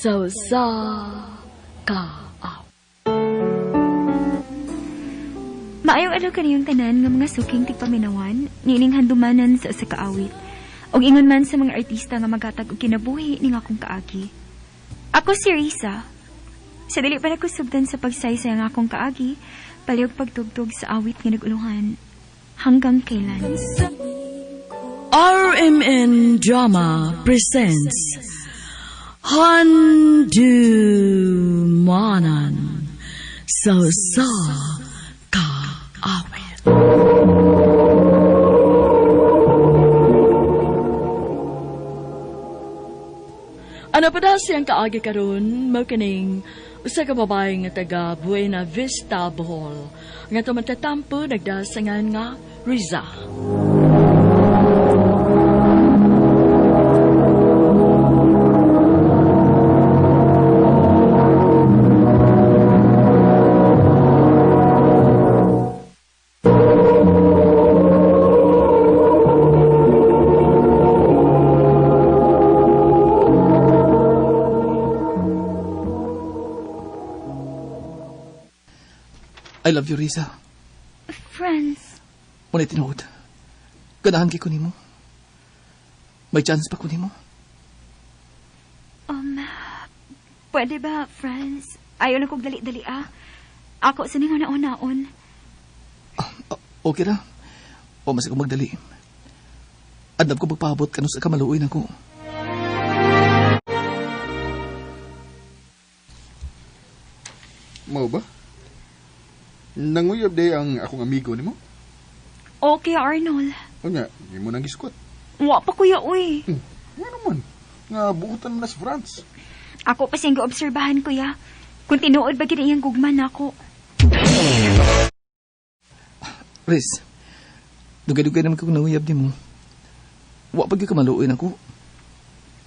Sa usa ka awit. Maayong adlaw kaniyong tanan nga mga suking tigpaminawan, niining handumanan sa usa ka awit. Og ingon man sa mga artista nga magatag og kinabuhi ning akong kaagi. Ako si Risa. Sa dili pa nako sugdan sa pagsaysay ang akong kaagi, palihog pagtugtog sa awit nga nagulungan. Hanggang kailan? RMN Drama presents Handumanan sa usa ka awit. Ano pa daw siyang kaagi karon mao kining usa ka babae nga taga Buena Vista, Bohol, nga tumatatampo nagdasangan nga Riza. I love you, Risa. Friends, Wala tinuod. Ganahan kay ko nimo. May chance pa ko nimo. Pwede ba, Franz? Ayaw na kong dali-dali, ah. Ako sa ning naon-naon. Okay ra. O mas ako magdali. Adlab ko magpaabot kanu sa kamaluoy nako. Mao ba? Nanguyab day ang akong amigo nimo? Okay, Arnold. Unya, di mo nang gisukot. Wa pa kuya, uy. Nga naman, nga buutan mo na si Franz. Ako pa siyang giobserbahan, kuya. Kung tinuod ba gid iyang gugma nako. Riz, dugay-dugay naman ko nanguyab nimo. Wa pa gyud ka maluoy nako.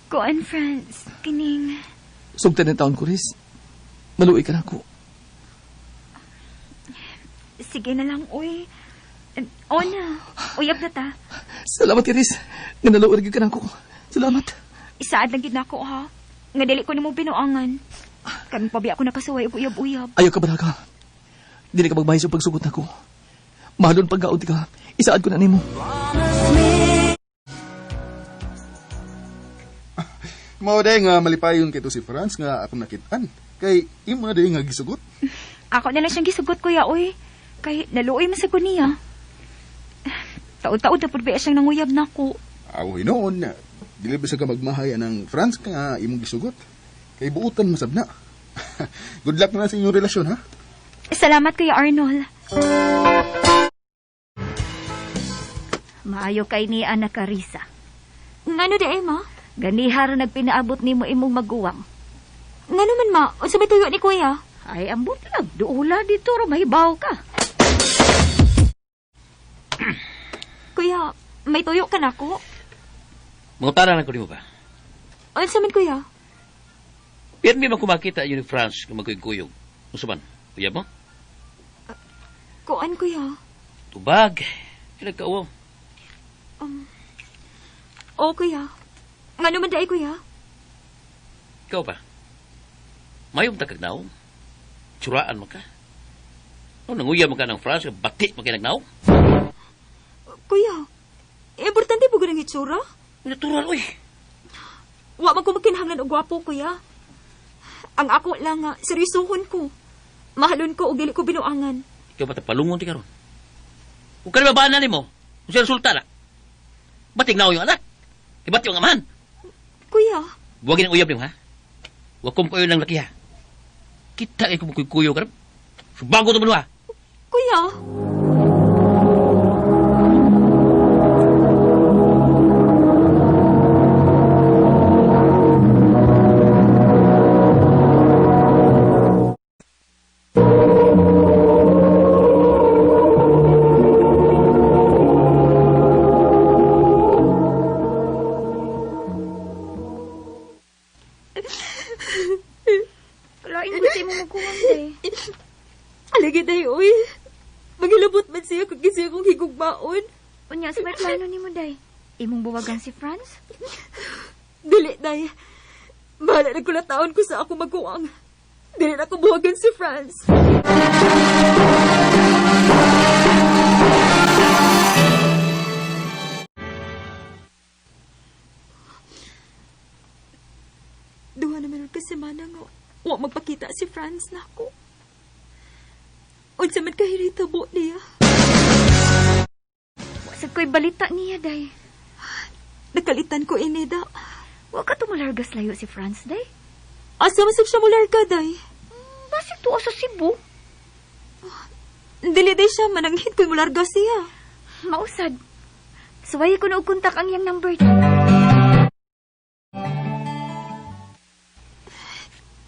Kuan, Franz, kining Sugtan ng taon ko, Riz. Maluoy ka nako. Sige na lang, uy. O na, uyab na ta. Salamat, Riz. Nga naluoy gyud ka nako. Salamat. Isaad lang gid nako, ha. Nga dili ko nimo binuangan. Kami pabi ako nakasuway og uyab-uyab. Ayaw ka balaga. Dili ka magbahay sa pagsugot nako. Mahalon pagkaod ka. Isaad ko na nimo. Mao day nga malipayon kay to si Franz nga akong nakitaan. Kay imo na day nga gisugot. Ako na lang siyang gisugot, kuya, uy. Kay naluoy man sa ko niya. Taod-taod na pud ba siyang nanguyab nako. Aw hinuon, dili ba sa ka magmahay anang Franz nga imong gisugot. Kay buutan masab na. Good luck na sa inyong relasyon, ha? Salamat, Kuya Arnold. Maayo kay ni Ana Carissa. Ngano di ay, ma? Ganihara nagpinaabot nimo imong maguwang. Ngano man, ma? Unsa may tuyo ni Kuya? Ay, ambot lang. Duula dito ro mahibaw ka. Kuya, may tuyo ka nako? Mangutana lang ko nimo ba? Unsa man, Kuya? Pirmi man kumakita yun ni Franz kung magkuyog-kuyog. Unsa man? Uyab mo? Kuan, Kuya. Tubag. Nagkauwaw. Oo, Kuya. Ngano man di ay, Kuya? Ikaw pa. Mayong takagnaw. Tsuraan mo ka. No, nanguyab mo ka ng Franz, bati mo kayo nagnaw. Kuya, importante po ganang itsura? Natural, uy. Wa man ko magkinahanglan og gwapo, Kuya. Ang ako lang nga, seryosohon ko. Mahalon ko og dili ko binuangan. Ikaw ba palungon ti karon? Kung kani babaan na nimo, kung siya resulta na. Bating naw yung anak. Ibati yung amahan. Kuya. Buwagin ang uyab nimo, ha? Huwag kong kayo ng laki, ha? Kita kayo kung kuyo ka. Subago ito mo, ha? Kuya. Kalain mo sa imong maguwang, day. Alagi day, uy. Maghilabot man siya kung kasi akong higugmaon. Unya, sa may plano nimo, day. Imong buwagan si Franz? Dili, day. Bahala na kulataon ko sa ako maguwang. Dili na ko buhagan si Franz. Duha naman ka semana nga wa magpakita si Franz nako. Unsa man kahirita bo niya. Wa sad ko'y balita niya, day. Nakalitan ko inida. Wa ka tumulargas layo si Franz, day. Asa man sab siya mularga day. Basig tuwa sa Cebu. Dili day siya mananghid ko'y mularga siya. Mausad. Suwayi ko na og kontak ang iyang number.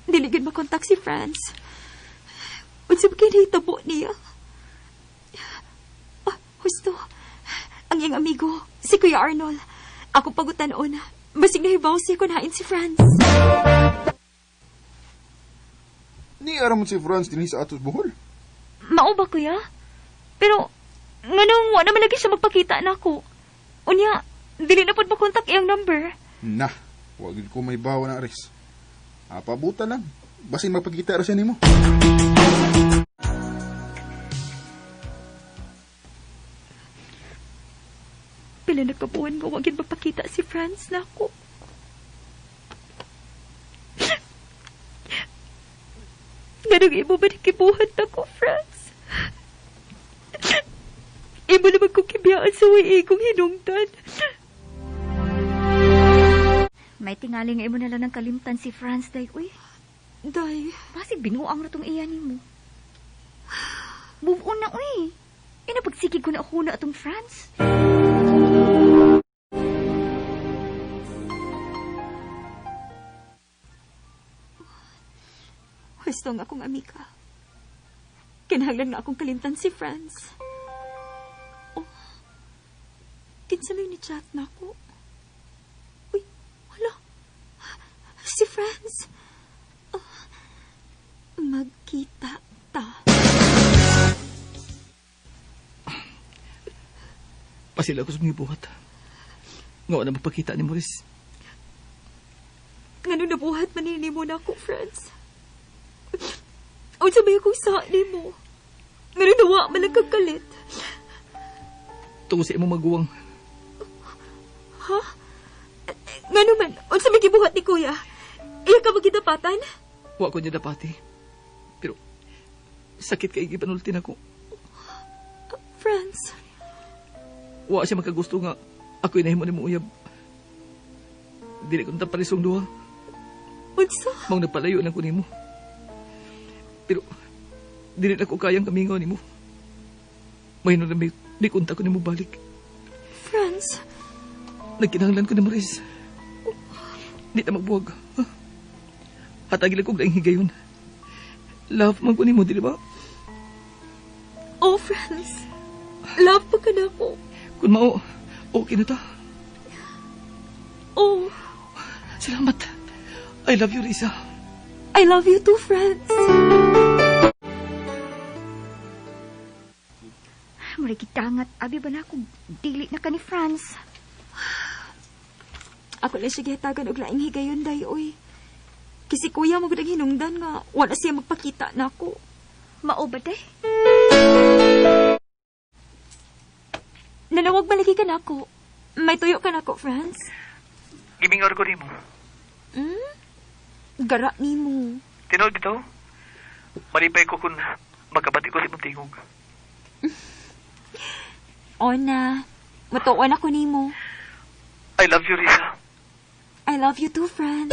Dili gid makontak si Franz. Unsa ba kay nahitabo niya? Ah, husto. Ang iyang amigo, si Kuya Arnold. Ako pagutan-on. Basig nahibaw siya kung hain si Franz. Ni aram si Franz dinhi sa atos Bohol. Mao ba, kuya? Pero, nganong wa naman lagi siya magpakita nako. Unya, dili na pod makontak iyang number. Na, wa gid ko may bawa na aris. Apabuta lang. Basin magpakita ra siya nimo. Pila na kabuan nga wa gid magpakita si Franz nako. Nganong imo ba nakibuhat nako, Franz? Imo naman kong kibiyaan sa way igong hinungdan. May tingali nga imo na lang ng kalimtan si Franz, day. Uy, Day, basig binuang ra tong iya nimo. Move on na, uy. Inapagsigig ko na ako na atong Franz. husto nga akong amiga. Kinahanglan nga akong kalimtan si Franz. Oh, kinsa may ni-chat na ako? Uy, hala. Si Franz. Oh, magkita ta. Pasila ko sa mga buhat. Nga wala magpakita ni Maurice. Ngano nabuhat man mo na ako, Franz? Unsa may akong sa nimo? Ngano nawa man lang kag kalit? Tungod sa imong maguwang. Ha? Ngano man, unsa may gibuhat ni kuya? Iya ka magidapatan? Wa ko niya dapati. Pero sakit kay gipanulti nako. Franz, Wa siya makagusto nga ako'y nahimo nimo uyab. Dili ko parisong duha. unsa? Maong nagpalayo lang ko nimo. Pero dili na ko kayang kamingaw nimo. Mahino na may di kunta ko nimo balik. Franz, Nagkinahanglan ko ni Maurice. Di na magbuwag. Ha? Hatagi lang kong laing higayon. Love man ko nimo, dili ba? Oh Franz, love pa ka na ako. Kung mao, okay na ta. Oh, Salamat. I love you, Risa. I love you too, Franz. Murag gidangat, abi ba na ako dili na ka ni Franz. Ako lang siya gihatagan og laing higayon, day, oy. Kasi kuya mo gud ang hinungdan nga wala siya magpakita nako. Mao ba, day? Nanawag malagi ka nako. May tuyo ka nako, Franz. Gimingaw ko nimo. Hmm? Gara nimo. Tinuod bitaw. Malipay ko kung magkabati ko sa imong tingog. Ona, matuon ako nimo. I love you, Risa. I love you too, Franz.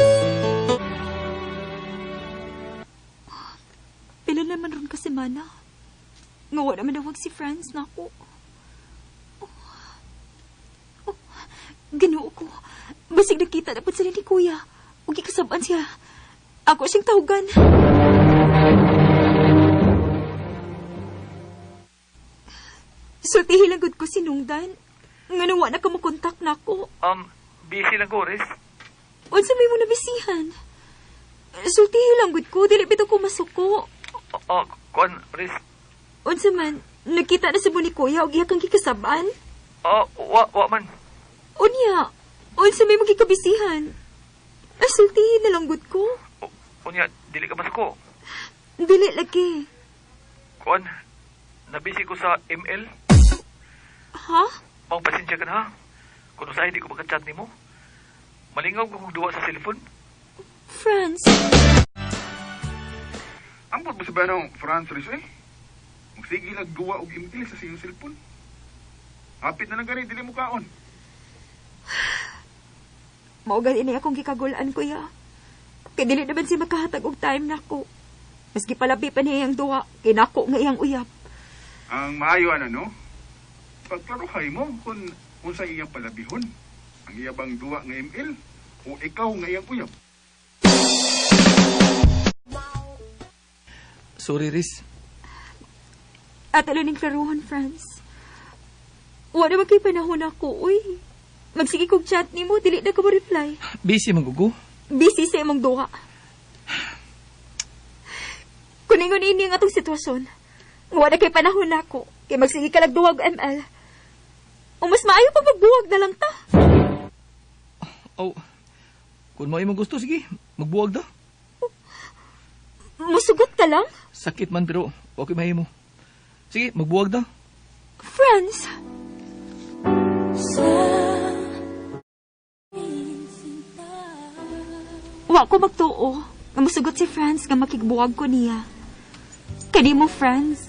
Pila naman ron ka semana. Nga wala man nawag si Franz nako. Oh. Oh, Ginoo ko. Basig nakita na pud sila ni Kuya. Ug gikasab-an siya. Ako siyang tawagan. Sultihi lang gud ko sinungdan. Nga wa na ka makontak nako. Busy lang ko, Riz. Unsa may mo nabisihan? Sultihi lang gud ko, dili bitaw ko masuko. Oh, kuan, Riz. Unsa man, nagkita na sa ni kuya og iya kang gikasab-an. Oh, wa man. Unya, unsa may magikabisihan? Ay, sultihin na lang gud ko. O, unya, dili ka masuko. Dili lagi. Kuan, nabisi ko sa ML. Ha? Maong pasensya ka na ha. Kung usahay di ko makachat nimo. Malingaw ko kung duwa sa cellphone. Franz. Ambot mo sa ba ng Franz Riz eh? Magsige nagduwa og ML sa siyong cellphone. Hapit na lang gani, dili mo kaon. Mao gani ini akong gikagulaan, kuya. Kay dili naman siya makahatag og time nako. Maski palabi pa niya iyang duwa, kinako nga iyang uyab. Ang maayo ana no? Pagklaruhay mo kung unsa iyang palabihon. Ang iya bang duwa nga ML o ikaw nga iyang uyab. Sorry, Riz. At ning klaruhon, Franz. Wala naman kay panahon ako, uy. Magsige kog chat nimo, dili na ko mo-reply. Busy man gugo. Busy sa imong duwa. Kuningon ini ang atong sitwasyon. Wala kay panahon nako. Kay magsige ka lag duwag ML. O mas maayo pa magbuwag na lang ta. Oh, kung mo imong gusto, sige, magbuwag da. Musugot ka lang? Sakit man pero okay mahimo. Sige, magbuwag da. Franz! Wa ko magtuo nga musugot si Franz nga makigbuwag ko niya. Kanimo, Franz,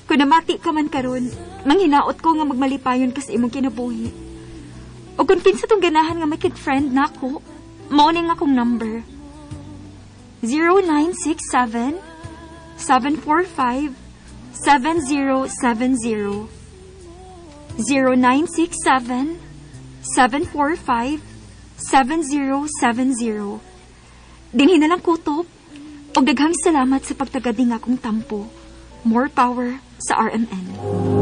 kung namati ka man karon, manghinaot ko nga magmalipayon ka sa imong kinabuhi. O kung kinsa tong ganahan nga makig-friend nako, mao ning akong number. 0967 745 7070. 0967 745 7070. Dinhi na lang kutob. Og daghang salamat sa pagtagad ning akong tampo. More power sa RMN.